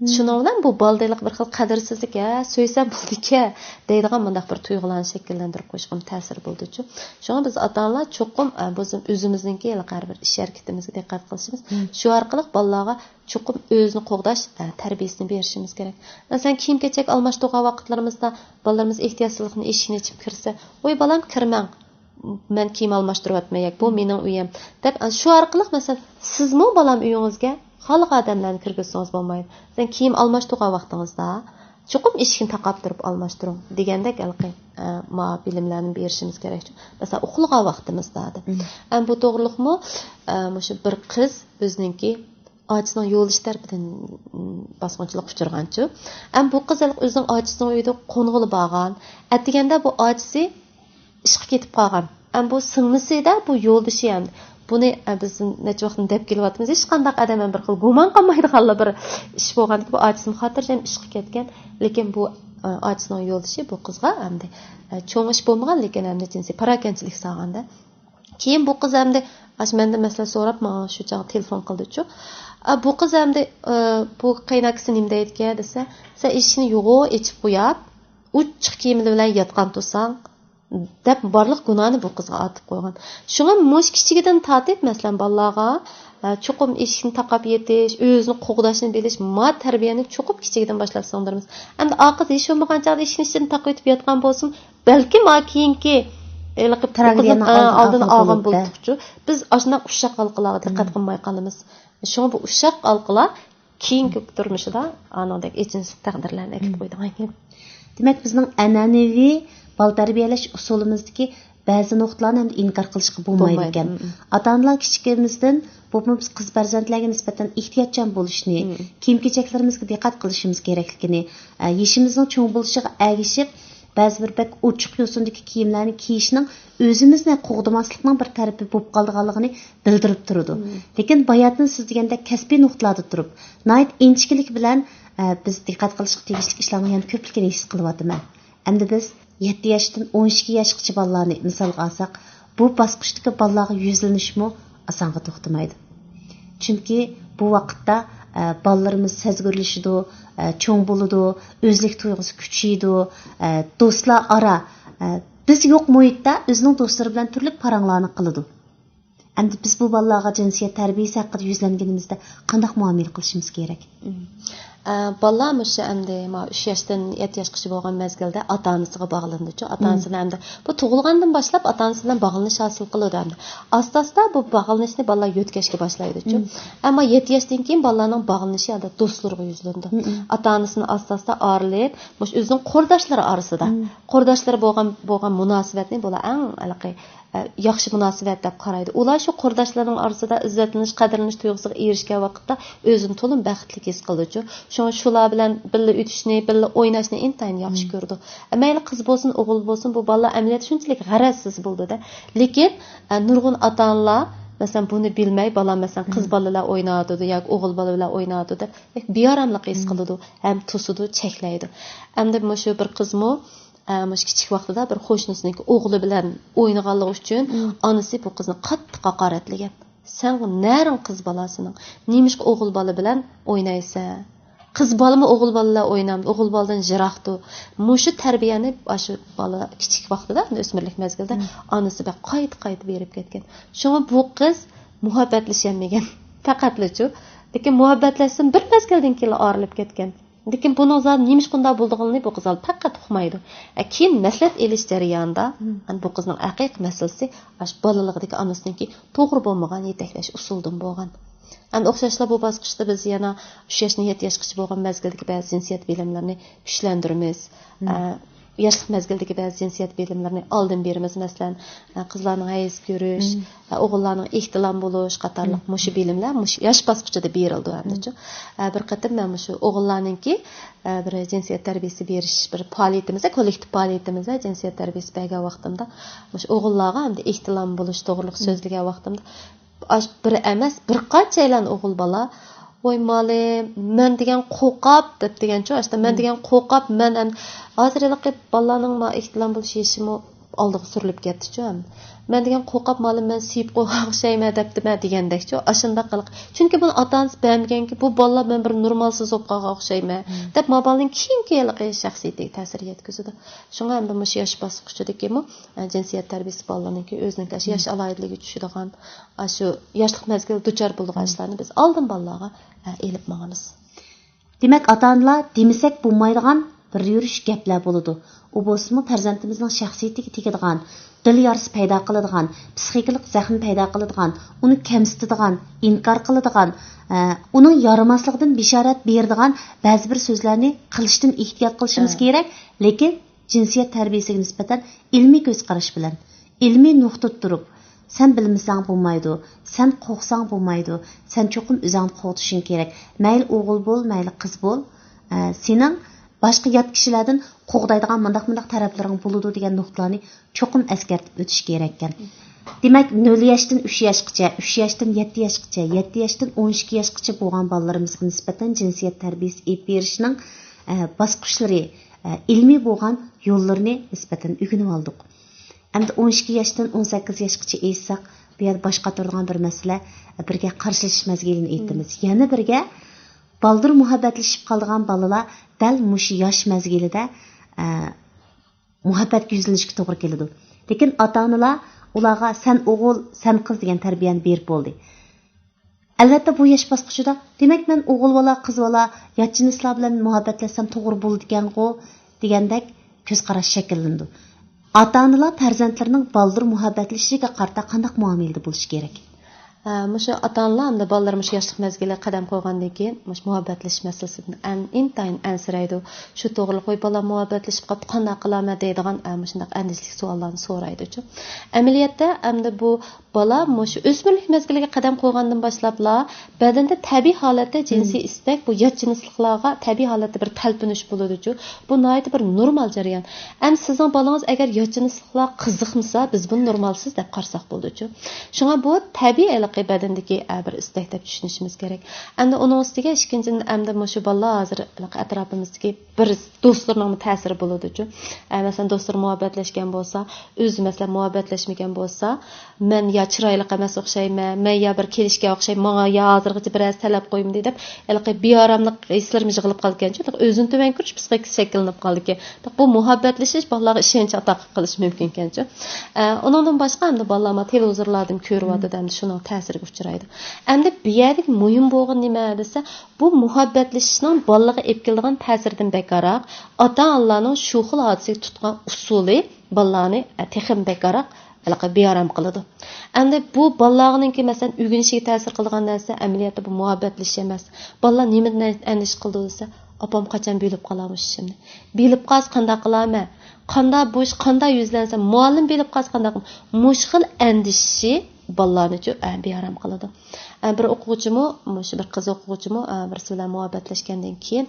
شۇنىڭ بىلەن بۇ بالىدا ھېلىقى بىر خىل قەدىرسىزلىك، ھە، سۆيسەم بولىدىكەن دەيدىغان مۇنداق بىر تۇيغۇلارنى شەكىللەندۈرۈپ قويۇشقىمۇ تەسىر بولىدۇچۇ. شۇڭا بىز ئاتا-ئانىلار چوقۇم، ئە، بىز ئۆزىمىزنىڭكى ھېلىقى ھەر بىر ئىش ھەرىكىتىمىزگە دىققەت قىلىشىمىز. شۇ ئارقىلىق بالىلارغا چوقۇم ئۆزىنى قوغداش، ئە، تەربىيەسىنى بېرىشىمىز كېرەك. مەسىلەن، كىيىم-كېچەك ئالماشتۇرغان ۋاقىتلىرىمىزدا بالىلىرىمىز ئېھتىياتسىزلىقتىن ئىشىكنى ئېچىپ كىرسە، ۋاي بالام، كىرمەڭ. مەن كىيىم ئالماشتۇرۇۋاتىمەن ياكى بۇ مېنىڭ ئۆيۈم دەپ، شۇ ئارقىلىق مەسىلەن سىزمۇ بالام ئۆيىڭىزگە خالىغان ئادەملەرنى كىرگۈزسىڭىز بولمايدۇ. سەن كىيىم ئالماشتۇرغان ۋاقتىڭىزدا چوقۇم ئىشىكنى تاقاپ تۇرۇپ ئالماشتۇرۇڭ دېگەندەك ھېلىقى، ئە، ما بىلىملەرنى بېرىشىمىز كېرەك. مەسىلەن ئۇخلىغان ۋاقتىمىزدا دەپ. ئەم بۇ توغرىلىقمۇ، ئە، مۇشۇ بىر قىز ئۆزىنىڭكى ئاچىسىنىڭ يولدىشى تەرىپىدىن، م، باسقۇنچىلىققا ئۇچرىغانچۇ. ئەم بۇ قىز ھېلىقى ئۆزىنىڭ ئاچىسىنىڭ ئۆيىدە قونغىلى بارغان. ئەتىگەندە بۇ ئاچىسى ئىشقا كېتىپ قالغان. ئەم بۇ سىڭلىسىدە بۇ يولدىشى ئەمدى. بۇنى، ئە، بىز نەچچە ۋاقىتتىن دەپ كېلىۋاتىمىز. ھېچقانداق ئادەم ھەم بىر خىل گۇمان قىلمايدىغانلا بىر ئىش بولغاندىكىن بۇ ئاچىسىمۇ خاتىرجەم ئىشقا كەتكەن. لېكىن بۇ، ئە، ئاچىسىنىڭ يولدىشى بۇ قىزغا ئەمدى، ئە، چوڭ ئىش بولمىغان، لېكىن ئەمدى جىنسىي پاراكەنچىلىك سالغاندا. كېيىن بۇ قىز ئەمدى ئاشۇ مەندىن مەسىلە سوراپ ماڭا شۇ چاغ تېلېفون قىلدىچۇ. ئە، بۇ قىز ئەمدى، ئە، بۇ قېيىنئاكىسى نېمە دەيدىكەن دېسە، سەن ئىشىكنى يوغان ئېچىپ قويۇپ، ئوچۇق كىيىملىرى بىلەن ياتقان تۇرساڭ، دەپ بارلىق گۇناھنى بۇ قىزغا ئارتىپ قويغان. شۇڭا مۇشۇ كىچىكىدىن تارتىپ، مەسىلەن، بالىلارغا، ئە، چوقۇم ئىشىكنى تاقاپ يېتىش، ئۆزىنى قوغداشنى بىلىش، ما تەربىيەنى چوقۇم كىچىكىدىن باشلاپ سىڭدۈرىمىز. ئەمدى ئاقىز ھېچ بولمىغان چاغدا ئىشىكنى ئىچىدىن تاقىۋېتىپ ياتقان بولسىمۇ، بەلكىم ئا كېيىنكى ھېلىقى بۇ قىزنىڭ، تراگېدىيەنىڭ ئا، ئالدىنى ئالغان بولۇپتۇقچۇ. بىز ئاشۇنداق ئۇششاق ھالقىلارغا دىققەت قىلماي قالىمىز. شۇڭا بۇ ئۇششاق ھالقىلار كېيىنكى تۇرمۇشىدا ئانىڭدەك ئېچىنىشلىق تەقدىرلەرنى ئەكېلىپ قويىدىغان گەپ. دېمەك، بىزنىڭ ئەنئەنىۋى بالا تەربىيەلەش ئۇسۇلىمىزدىكى بەزى نۇقتىلارنى ئەمدى ئىنكار قىلىشقا بولمايدىكەن. ئاتا-ئانىلار كىچىكىمىزدىن، بولۇپمۇ بىز قىز پەرزەنتلەرگە نىسبەتەن ئېھتىياتچان بولۇشنى، كىيىم-كېچەكلىرىمىزگە دىققەت قىلىشىمىز كېرەكلىكىنى، ئە، يېشىمىزنىڭ چوڭ بولۇشىغا ئەگىشىپ، بەزى بىر بەك ئوچۇق يوسۇندىكى كىيىملەرنى كىيىشنىڭ ئۆزىمىزنى قوغدىماسلىقنىڭ بىر تەرىپى بولۇپ قالىدىغانلىقىنى بىلدۈرۈپ تۇرىدۇ. لېكىن باياتىن سىز دېگەندەك كەسپىي نۇقتىلاردا تۇرۇپ، ناھايىتى ئىنچىكىلىك بىلەن، ئە، بىز دىققەت قىلىشقا تېگىشلىك ئىشلارنىڭ يەنە كۆپلۈكىنى ھېس قىلىۋاتىمەن. ئەمدى بىز يەتتە ياشتىن ئون ئىككى ياشقىچە بالىلارنى مىسالغا ئالساق، بۇ باسقۇچتىكى بالىلارغا يۈزلىنىشمۇ ئاسانغا توختىمايدۇ. چۈنكى بۇ ۋاقىتتا، ئە، بالىلىرىمىز سەزگۈرلىشىدۇ، ئە، چوڭ بولىدۇ، ئۆزلۈك تۇيغۇسى كۈچىيىدۇ، ئە، دوستلار ئارا، ئە، بىز يوق مۇھىتتا ئۆزىنىڭ دوستلىرى بىلەن تۈرلۈك پاراڭلارنى قىلىدۇ. ئەمدى بىز بۇ بالىلارغا جىنسىيەت تەربىيەسى ھەققىدە يۈزلەنگىنىمىزدە قانداق مۇئامىلە قىلىشىمىز كېرەك؟ ئە، بالىلار مۇشۇ ئەمدى ما ئۈچ ياشتىن يەتتە ياشقىچە بولغان مەزگىلدە ئاتا-ئانىسىغا باغلىنىدۇچۇ. ئاتا-ئانىسىنى ئەمدى بۇ تۇغۇلغاندىن باشلاپ ئاتا-ئانىسى بىلەن باغلىنىش ھاسىل قىلىدۇ ئەمدى. ئاستا-ئاستا بۇ باغلىنىشنى بالىلار يۆتكەشكە باشلايدۇچۇ. ئەمما يەتتە ياشتىن كېيىن بالىلارنىڭ باغلىنىشى ئادەتتە دوستلىرىغا يۈزلىنىدۇ. ئاتا-ئانىسىنى ئاستا-ئاستا ئارىلىپ، مۇشۇ ئۆزىنىڭ قۇرداشلىرى ئارىسىدا، قۇرداشلىرى بولغان، بولغان مۇناسىۋەتنى بۇلار ئەڭ ھېلىقى ئە، ياخشى مۇناسىۋەت دەپ قارايدۇ. ئۇلار شۇ قۇرداشلىرىنىڭ ئارىسىدا ئىززەتلىنىش، قەدىرلىنىش تۇيغۇسىغا ئېرىشكەن ۋاقىتتا ئۆزىنى تولىمۇ بەختلىك ھېس قىلىدۇچۇ. شۇڭا شۇلار بىلەن بىللە ئۆتۈشنى، بىللە ئويناشنى ئىنتايىن ياخشى كۆرىدۇ. ئە، مەيلى قىز بولسۇن، ئوغۇل بولسۇن، بۇ بالىلار ئەمەلىيەتتە شۇنچىلىك غەرەزسىز بولىدۇ-دە. لېكىن، ئە، نۇرغۇن ئاتا-ئانىلار، مەسىلەن، بۇنى بىلمەي، بالا، مەسىلەن، قىز بالا بىلەن ئويناۋاتىدۇ ياكى ئوغۇل بالا بىلەن ئويناۋاتىدۇ دەپ، بىئاراملىق ھېس قىلىدۇ ھەم توسىدۇ، چەكلەيدۇ. ئەمدى مۇشۇ بىر قىزمۇ، ئە، مۇشۇ كىچىك ۋاقتىدا بىر قوشنىسىنىڭكى ئوغلى بىلەن ئوينىغانلىقى ئۈچۈن ئانىسى بۇ قىزنى قاتتىق ھاقارەتلىگەن. سەن نەرىڭ قىز بالا سېنىڭ؟ نېمىشقا ئوغۇل بالا بىلەن ئوينايسەن؟ قىز بالىمۇ ئوغۇل بالىلار ئوينامدۇ، ئوغۇل بالىدىن يىراقتۇ. مۇشۇ تەربىيەنى ئاشۇ بالا كىچىك ۋاقتىدا، ئۆسمۈرلۈك مەزگىلدە ئانىسى بەك قايتا-قايتا بېرىپ كەتكەن. شۇڭا بۇ قىز مۇھەببەتلىشەلمىگەن. پەقەتلىچۇ. لېكىن مۇھەببەتلەشسىمۇ بىر مەزگىلدىن كېيىن ئايرىلىپ كەتكەن. لېكىن بۇنىڭ زادى نېمىشقا ئۇنداق بولىدىغىنىنى بۇ قىز پەقەت ئۇقمايدۇ. ئە، كېيىن نەسىھەت ئېلىش جەريانىدا، ئەنە بۇ قىزنىڭ ھەقىقىي مەسىلىسى ئاشۇ بالىلىقىدىكى ئانىسىنىڭكى توغرا بولمىغان يېتەكلەش ئۇسۇلىدىن بولغان. ئەمدى ئوخشاشلا بۇ باسقۇچتا بىز يەنە ئۈچ ياشتىن يەتتە ياشقىچە بولغان مەزگىلدىكى بەزى جىنسىيەت بىلىملىرىنى كۈچلەندۈرىمىز. ئە، ياشلىق مەزگىلدىكى بەزى جىنسىيەت بىلىملىرىنى ئالدىن بېرىمىز. مەسىلەن، ئە، قىزلارنىڭ ھەيز كۆرۈش، ئە، ئوغۇللارنىڭ ئېھتىلام بولۇش قاتارلىق مۇشۇ بىلىملەر مۇشۇ ياش باسقۇچىدا بېرىلىدۇ ئەمدىچۇ. ئە، بىر قېتىم مەن مۇشۇ ئوغۇللارنىڭكى، ئە، بىر جىنسىيەت تەربىيەسى بېرىش بىر پائالىيىتىمىزدە، كوللېكتىپ پائالىيىتىمىزدە جىنسىيەت تەربىيەسى بەرگەن ۋاقتىمدا مۇشۇ ئوغۇللارغا ئەمدى ئېھتىلام بولۇش توغرۇلۇق سۆزلىگەن ۋاقتىمدا، ئاش-، بىر ئەمەس، بىر قانچەيلەن ئوغۇل بالا، «ۋاي مالىم، مەن دېگەن قوقاپ» دەپ دېگەنچۇ، ئاشتا «مەن دېگەن قوقاپ، مەن ئەم-، ھازىر ھېلىقى بالىلارنىڭ ما ئېھتىلام بولۇش يېشىمۇ ئالدىغا سۈرۈلۈپ كەتتىچۇ ھەم. مەن دېگەن قوقاپ، مالىم، مەن سىيىپ قويغان ئوخشايمەن» دەپتىمەن دېگەندەكچۇ، ئاشۇنداق قىلىق. چۈنكى بۇنى ئاتا-ئانىسى بەرمىگەنكى، «بۇ بالىلار مەن بىر نورمالسىز بولۇپ قالغان ئوخشايمەن» دەپ، ما بالىنىڭ كېيىنكى ھېلىقى شەخسىيىتىگە تەسىر يەتكۈزىدۇ. شۇڭا ئەمدى مۇشۇ ياش باسقۇچىدىكىمۇ، ئە، جىنسىيەت تەربىيەسى بالىلارنىڭكى ئۆزىنىڭكى ئاشۇ ياش ئالاھىدىلىكىگە چۈشىدىغان، ئاشۇ ياشلىق مەزگىلىدە دۇچار بولىدىغان ئىشلارنى بىز ئالدىن بالىلارغا، ئە، ئېلىپ ماڭىمىز. دېمەك، ئاتا-ئانىلار دېمىسەك بولمايدىغان بىر يۈرۈش گەپلەر بولىدۇ. ئۇ بولسىمۇ پەرزەنتىمىزنىڭ شەخسىيىتىگە تېگىدىغان، دىل يارىسى پەيدا قىلىدىغان، پسىخىكىلىق زەخمە پەيدا قىلىدىغان، ئۇنى كەمسىتىدىغان، ئىنكار قىلىدىغان، ئە، ئۇنىڭ يارىماسلىقىدىن بېشارەت بېرىدىغان بەزى بىر سۆزلەرنى قىلىشتىن ئېھتىيات قىلىشىمىز كېرەك. لېكىن جىنسىيەت تەربىيەسىگە نىسبەتەن ئىلمىي كۆز قاراش بىلەن، ئىلمىي نۇقتىدا تۇرۇپ، سەن بىلمىسەڭ بولمايدۇ، سەن قورقساڭ بولمايدۇ، سەن چوقۇم ئۆزۈڭنى قوغدىشىڭ كېرەك. مەيلى ئوغۇل بول، مەيلى قىز بول، ئە، سېنىڭ باشقا يات كىشىلەردىن قوغدايدىغان مۇنداق مۇنداق تەرەپلىرىڭ بولىدۇ دېگەن نۇقتىلارنى چوقۇم ئەسكەرتىپ ئۆتۈش كېرەككەن. دېمەك، نۆل ياشتىن ئۈچ ياشقىچە، ئۈچ ياشتىن يەتتە ياشقىچە، يەتتە ياشتىن ئون ئىككى ياشقىچە بولغان بالىلىرىمىزغا نىسبەتەن جىنسىيەت تەربىيەسى ئېلىپ بېرىشنىڭ، ئە، باسقۇچلىرى، ئە، ئىلمىي بولغان يوللىرىنى نىسبەتەن ئۆگىنىۋالدۇق. ئەمدى ئون ئىككى ياشتىن ئون سەككىز ياشقىچە ئېيتساق، بۇ يەردە باش قاتۇرىدىغان بىر مەسىلە، بىرگە قارشىلىشىش مەزگىلىنى ئېيتىمىز. يەنە بىرگە بالدۇر مۇھەببەتلىشىپ قالىدىغان بالىلار دەل مۇشۇ ياش مەزگىلىدە، ئە، مۇھەببەتكە يۈزلىنىشكە توغرا كېلىدۇ. لېكىن ئاتا-ئانىلار ئۇلارغا «سەن ئوغۇل، سەن قىز» دېگەن تەربىيەنى بېرىپ بولدى. ئەلۋەتتە، بۇ ياش باسقۇچىدا، «دېمەك، مەن ئوغۇل بالا، قىز بالا، يات جىنسلار بىلەن مۇھەببەتلەشسەم توغرا بولىدىكەنغۇ» دېگەندەك كۆز قاراش شەكىللىنىدۇ. ئاتا-ئانىلار پەرزەنتلىرىنىڭ بالدۇر مۇھەببەتلىشىشىگە قارىتا قانداق مۇئامىلىدە بولۇشى كېرەك؟ ئە، مۇشۇ ئاتا-ئانىلار ئەمدى بالىلىرى مۇشۇ ياشلىق مەزگىلىگە قەدەم قويغاندىن كېيىن، مۇشۇ مۇھەببەتلىشىش مەسىلىسىدىن ئەن-، ئىنتايىن ئەنسىرەيدۇ. شۇ توغرىلىق، «ۋاي بالام، مۇھەببەتلىشىپ قاپتۇ، قانداق قىلارمەن؟» دەيدىغان، ئە، مۇشۇنداق ئەندىشىلىك سوئاللارنى سورايدۇچۇ. ئەمەلىيەتتە ئەمدى بۇ بالا مۇشۇ ئۆسمۈرلۈك مەزگىلىگە قەدەم قويغاندىن باشلاپلا بەدەندە تەبىئىي ھالەتتە جىنسىي ئىستەك، بۇ يات جىنسلىقلارغا تەبىئىي ھالەتتە بىر تەلپۈنۈش بولىدۇچۇ. بۇ ناھايىتى بىر نورمال جەريان. ئەمدى سىزنىڭ بالىڭىز ئەگەر يات جىنسلىقلار قىزىقمىسا، بىز بۇنى نورمالسىز دەپ قارىساق بولىدۇچۇ. شۇڭا بۇ تەبىئىي ھېلىقى بەدەندىكى، ئە، بىر ئىستەك دەپ چۈشىنىشىمىز كېرەك. ئەمدى ئۇنىڭ ئۈستىگە ئىككىنچىدىن، ئەمدى مۇشۇ بالىلار ھازىر ھېلىقى ئەتراپىمىزدىكى بىر دوستلىرىنىڭمۇ تەسىرى بولىدۇچۇ. ئە، مەسىلەن، دوستلىرى مۇھەببەتلەشكەن بولسا، ئۆزى، مەسىلەن، مۇھەببەتلەشمىگەن بولسا، مەن يا چىرايلىق ئەمەس ئوخشايمەن، مەن يا بىر كېلىشكەن ئوخشايمەن، ماڭا يا ھازىرغىچە بىرەرسى تەلەپ قويمىدى دەپ، ھېلىقى بىئاراملىق ھېسلىرىمۇ يىغىلىپ قالىدىكەنچۇ. ئۆزىنى تۆۋەن كۆرۈش پسىخىكىسى شەكىللىنىپ قالىدىكەن. بۇ مۇھەببەتلىشىش بالىلارغا ئىشەنچ ئاتا قىلىشى مۇمكىنكەنچۇ. ئە، ئۇنىڭدىن باشقا ئەمدى بالىلار ما تېلېۋىزورلاردىن كۆرۈۋاتىدۇ، ئەمدى شۇنىڭ تەسىرىگە ئۇچرايدۇ. ئەمدى بۇ يەردىكى مۇھىم بولغىنى نېمە دېسە، بۇ مۇھەببەتلىشىشنىڭ بالىلارغا ئېلىپ كېلىدىغان تەسىرىدىن بەكراق، ئاتا-ئانىلارنىڭ شۇ خىل ھادىسىگە تۇتقان ئۇسۇلى بالىلارنى، ئە، تېخىمۇ بەكراق ھېلىقى بىئارام قىلىدۇ. ئەمدى بۇ بالىلارنىڭكى، مەسىلەن، ئۆگىنىشىگە تەسىر قىلىدىغان نەرسە ئەمەلىيەتتە بۇ مۇھەببەتلىشىش ئەمەس. بالىلار نېمىدىن ئەندىشە قىلىدۇ دېسە، «ئاپام قاچان بىلىپ قالامۇ ئىشىمنى؟ بىلىپ قالسا قانداق قىلارمەن؟ قانداق بۇ ئىش، قانداق يۈزلەنسە، مۇئەللىم بىلىپ قالسا قانداق قىلىمەن؟» مۇشۇ خىل ئەندىشىشى بالىلارنىچۇ، ئە، بىئارام قىلىدۇ. ئە، بىر ئوقۇغۇچىمۇ، مۇشۇ بىر قىز ئوقۇغۇچىمۇ، ئە، بىرسى بىلەن مۇھەببەتلەشكەندىن كېيىن،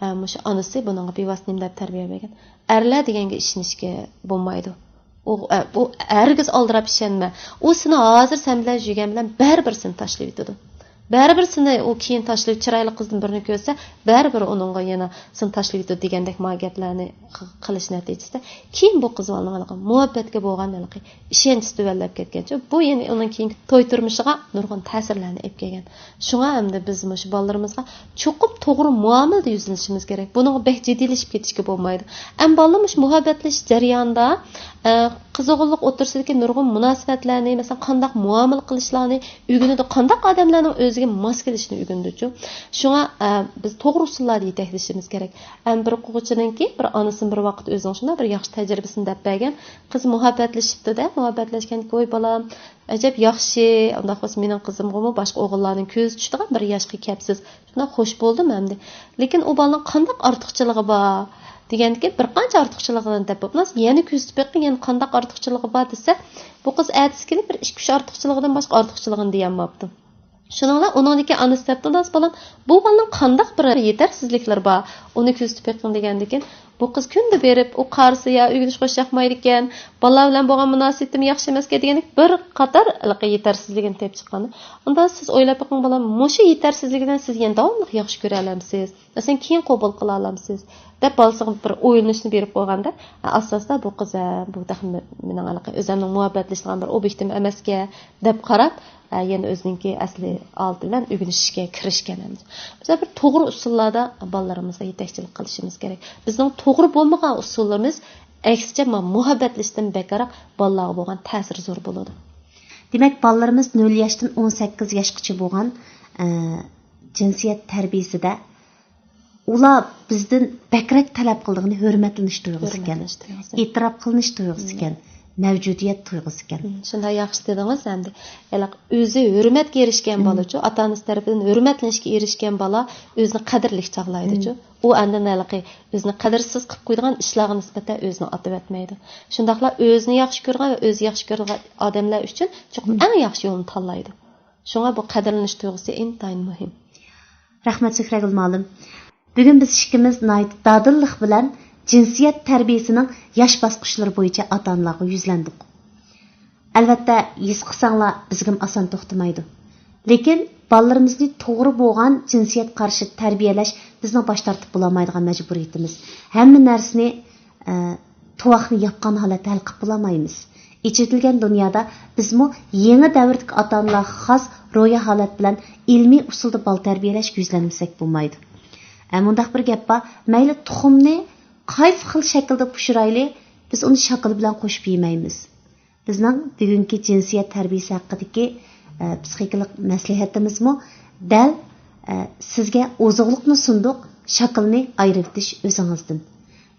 ئە، مۇشۇ ئانىسى بۇنىڭغا بىۋاسىتە نېمە دەپ تەربىيە بەرگەن؟ «ئەرلەر دېگەنگە ئىشىنىشكە بولمايدۇ. ئۇ، ئە، ئۇ ھەرگىز ئالدىراپ ئىشەنمە. ئۇ سېنى ھازىر سەن بىلەن يۈرگەن بىلەن بەرىبىر سېنى تاشلىۋېتىدۇ.» بەرىبىر سېنى ئۇ كېيىن تاشلاپ، چىرايلىق قىزدىن بىرىنى كۆرسە، بەرىبىر ئۇنىڭغا يەنە سېنى تاشلاۋېتىدۇ دېگەندەك ما گەپلەرنى ق-، قىلىش نەتىجىسىدە، كېيىن بۇ قىز بالىنىڭ ھېلىقى مۇھەببەتكە بولغان ھېلىقى ئىشەنچىسى تۆۋەنلەپ كەتكەنچۇ، بۇ يەنە ئۇنىڭ كېيىنكى توي تۇرمۇشىغا نۇرغۇن تەسىرلەرنى ئېلىپ كەلگەن. شۇڭا ئەمدى بىز مۇشۇ بالىلىرىمىزغا چوقۇم توغرا مۇئامىلىدە يۈزلىنىشىمىز كېرەك. بۇنىڭغا بەك جىددىيلىشىپ كېتىشكە بولمايدۇ. ئەمما بالىلار مۇشۇ مۇھەببەتلىشىش جەريانىدا، ئە، قىز ئوغۇللۇق ئوتتۇرىسىدىكى نۇرغۇن مۇناسىۋەتلەرنى، مەسىلەن، قانداق مۇئامىلە قىلىشلارنى ئۆگىنىدۇ، قانداق ئادەملەرنىڭ ئۆزىگە ماس كېلىشىنى ئۆگىنىدۇچۇ. شۇڭا، ئە، بىز توغرا ئۇسۇللاردا يېتەكلىشىمىز كېرەك. ئەمما بىر ئوقۇغۇچىنىڭكى بىر ئانىسىنىڭ بىر ۋاقىت ئۆزىنىڭ شۇنداق بىر ياخشى تەجرىبىسىنى دەپ بەرگەن. قىز مۇھەببەتلىشىپتۇ-دە، مۇھەببەتلەشكەندىكىن، ۋوي بالام، ئەجەب ياخشى، ئۇنداق بولسا مېنىڭ قىزىمغىمۇ باشقا ئوغۇللارنىڭ كۆزى چۈشىدىغان بىر ياشقا كەپسىز. شۇنداق خوش بولدۇم ئەمدى. لېكىن ئۇ بالىنىڭ قانداق ئارتۇقچىلىقى بار دېگەندىكىن، بىر قانچە ئارتۇقچىلىقىنى دەپ بوپتۇ. يەنە كۆزىتىپ بېقىڭ، يەنە قانداق ئارتۇقچىلىقى بار دېسە، بۇ قىز ئەتىسى كېلىپ بىر ئىككى-ئۈچ ئارتۇقچىلىقىدىن باشقا ئارتۇقچىلىقىنى دېيەلمەپتۇ. شۇنىڭ بىلەن ئۇنىڭدىكى ئانىسى دەپتۇ، داس بالام، بۇ بالىنىڭ قانداق بىر يېتەرسىزلىكلىرى بار، ئۇنى كۆزىتىپ بېقىڭ دېگەندىكىن، بۇ قىز كۈندە بېرىپ، ئۇ قارىسا يا ئۆگىنىش خوش ياقمايدىكەن، بالىلار بىلەن بولغان مۇناسىۋىتىم ياخشى ئەمەسكەن دېگەندەك بىر قاتار ھېلىقى يېتەرسىزلىكىنى تېپىپ چىققان. ئۇندا سىز ئويلاپ بېقىڭ، بالام، مۇشۇ يېتەرسىزلىكىدىن سىز يەنە داۋاملىق ياخشى كۆرەلەمسىز؟ مەسىلەن، كېيىن قوبۇل قىلالامسىز؟ دەپ بالىسىغا بىر ئويلىنىشنى بېرىپ قويغاندا، ئاستا-ئاستا بۇ قىز، ھە، بۇ تېخى مېنىڭ ھېلىقى ئۆزۈمنىڭ مۇھەببەتلىشىدىغان بىر ئوبيېكتىم ئەمەسكەن، دەپ قاراپ، ئە، يەنە ئۆزىنىڭكى ئەسلى ھالىتى بىلەن ئۆگىنىشكە كىرىشكەن ئەمدى. بىز بىر توغرا ئۇسۇللاردا بالىلىرىمىزغا يېتەكچىلىك قىلىشىمىز كېرەك. بىزنىڭ توغرا بولمىغان ئۇسۇلىمىز، ئەكسىچە، مانا مۇھەببەتلىشىشتىن بەكرەك بالىلارغا بولغان تەسىرى زور بولىدۇ. دېمەك، بالىلىرىمىز نۆل ياشتىن ئون سەككىز ياشقىچە بولغان، ئە، جىنسىيەت تەربىيىسىدە ئۇلار بىزدىن بەكرەك تەلەپ قىلىدىغىنى ھۆرمەتلىنىش تۇيغۇسى ئىكەن، ھۆرمەتلىنىش تۇيغۇسى. ئېتىراپ قىلىنىش تۇيغۇسى ئىكەن، مەۋجۇدىيەت تۇيغۇسى ئىكەن. مم، شۇنداق ياخشى دېدىڭىز ئەمدى. ھېلىقى ئۆزى ھۆرمەتكە ئېرىشكەن بالىچۇ، ئاتا-ئانىسى تەرىپىدىن ھۆرمەتلىنىشكە ئېرىشكەن بالا ئۆزىنى قەدىرلىك چاغلايدىچۇ. ئۇ ئاندىن ھېلىقى ئۆزىنى قەدىرسىز قىلىپ قويىدىغان ئىشلارغا نىسبەتەن ئۆزىنى ئاتىۋەتمەيدۇ. شۇنداقلا ئۆزىنى ياخشى كۆرىدىغان ۋە ئۆزى ياخشى كۆرىدىغان ئادەملەر ئۈچۈن چوقۇم ئەڭ ياخشى يولنى تاللايدۇ. شۇڭا بۇ قەدىرلىنىش تۇيغۇسى ئىنتايىن مۇھىم. رەھمەت، سۆھرەگۈل مۇئەللىم. بۈگۈن بىز ئىككىمىز ناھايىتى دادىللىق بىلەن جىنسىيەت تەربىيىسىنىڭ ياش باسقۇچلىرى بويىچە ئاتا-ئانىلارغا يۈزلەندۇق. ئەلۋەتتە، ھېس قىلساڭلار، بىزگىمۇ ئاسان توختىمايدۇ. لېكىن بالىلىرىمىزنى توغرا بولغان جىنسىيەت قارىشىدا تەربىيەلەش بىزنىڭ باش تارتىپ بولالمايدىغان مەجبۇرىيىتىمىز. ھەممە نەرسىنى، ئە، تۇۋاقنى ياپقان ھالەتتە ھەل قىلىپ بولالمايمىز. ئېچىۋېتىلگەن دۇنيادا بىزمۇ يېڭى دەۋردىكى ئاتا-ئانىلارغا خاس روھىي ھالەت بىلەن ئىلمىي ئۇسۇلدا بالا تەربىيەلەشكە يۈزلەنمىسەك بولمايدۇ. ئە، مۇنداق بىر گەپ بار، مەيلى تۇخۇمنى قايسى خىل شەكىلدە پىشۇرايلى، بىز ئۇنى شاكىلى بىلەن قوشۇپ يېمەيمىز. بىزنىڭ بۈگۈنكى جىنسىيەت تەربىيىسى ھەققىدىكى، ئە، پسىخىكىلىق مەسلىھەتىمىزمۇ دەل، ئە، سىزگە ئوزۇقلۇقنى سۇندۇق، شاكىلىنى ئايرىۋېتىش ئۆزىڭىزدىن.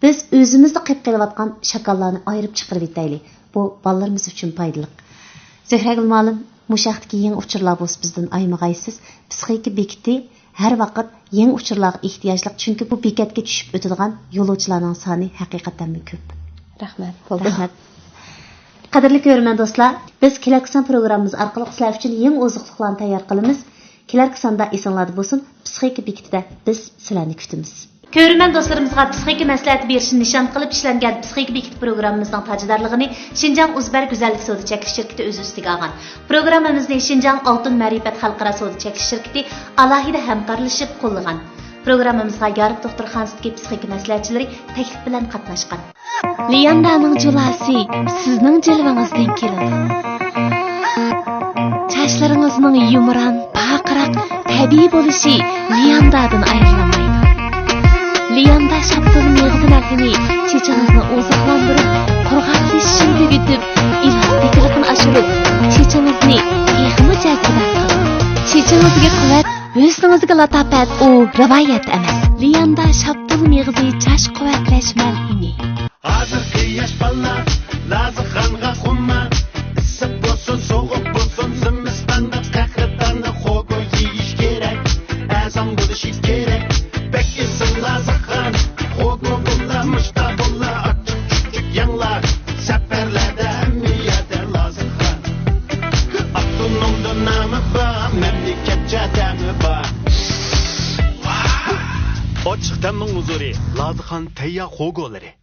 بىز ئۆزىمىزدە قېلىپ قېلىۋاتقان شاكاللارنى ئايرىپ چىقىرىۋېتەيلى. بۇ بالىلىرىمىز ئۈچۈن پايدىلىق. زۆھرەگۈل مۇئەللىم، مۇشۇ ھەقتىكى يېڭى ئۇچۇرلار بولسا بىزدىن ئايىمىغايسىز. پسىخىكا بېكىتى ھەر ۋاقىت يېڭى ئۇچۇرلارغا ئېھتىياجلىق، چۈنكى بۇ بېكەتكە چۈشۈپ ئۆتىدىغان يولۇچىلارنىڭ سانى ھەقىقەتەنمۇ كۆپ. رەھمەت، بولدى. رەھمەت. قەدىرلىك كۆرۈرمەن دوستلار، بىز كېلەركى سان پروگراممىمىز ئارقىلىق سىلەر ئۈچۈن يېڭى ئوزۇقلۇقلارنى تەييار قىلىمىز. كېلەركى ساندا ئېسىڭلاردا بولسۇن، پسىخىكا بېكىتىدە بىز سىلەرنى كۈتىمىز. كۆرۈرمەن دوستلىرىمىزغا پسىخىكا مەسلىھەتى بېرىشنى نىشان قىلىپ ئىشلەنگەن پسىخىكا بېكىتى پروگراممىمىزنىڭ تاجدارلىقىنى شىنجاڭ ئۇزبەر گۈزەللىك سودا چەكلىك شىركىتى ئۆز ئۈستىگە ئالغان. پروگراممىمىزنى شىنجاڭ ئالتۇن مەرىپەت خەلقئارا سودا چەكلىك شىركىتى ئالاھىدە ھەمكارلىشىپ قوللىغان. پروگراممىمىزغا يارۇق دوختۇرخانىسىدىكى پسىخىكا مەسلىھەتچىلىرى تەكلىپ بىلەن قاتناشقان. لياندانىڭ جۇلاسى سىزنىڭ جىلۋىڭىزدىن كېلىدۇ. چاچلىرىڭىزنىڭ يۇمران، پارقىراق، تەبىئىي بولۇشى لياندادىن ئايرىلالمايدۇ. لياندا شاپتۇل مېغىزى نەرتىنى چېچىڭىزنى ئوزۇقلاندۇرۇپ، قۇرغاقلىشىشنى تۈگىتىپ، ئېلاستىكىلىقىنى ئاشۇرۇپ، چېچىڭىزنى تېخىمۇ جەزبىدار قىلىدۇ. چېچىڭىزگە قۇۋۋەت، ھۆسنىڭىزگە لاتاپەت، ئۇ رىۋايەت ئەمەس. لياندا شاپتۇل مېغىزى چاچ قۇۋۋەتلەش مەلھىمى. ھازىرقى ياش بالىلار لازىخانغا خۇمار. ئىسسىق بولسۇن، سوغۇق بولسۇن، زىمىستاندا، قەھرىتاندا خوگو يېيىش كېرەك. ئەرزان بولۇشى كېرەك. بەك ئېسىل لازىخان. خوگو بوللا، مۇشتا بوللا، ئاچچىق چۈچۈك يەڭلا. سەپەرلەردە ھەممە يەردە لازىخان. ئاپتونومدا نامى بار، مەملىكەتچە تەمى بار. ئاچچىق تەمنىڭ ھۇزۇرى، لازىخان تەييار خوگولىرى.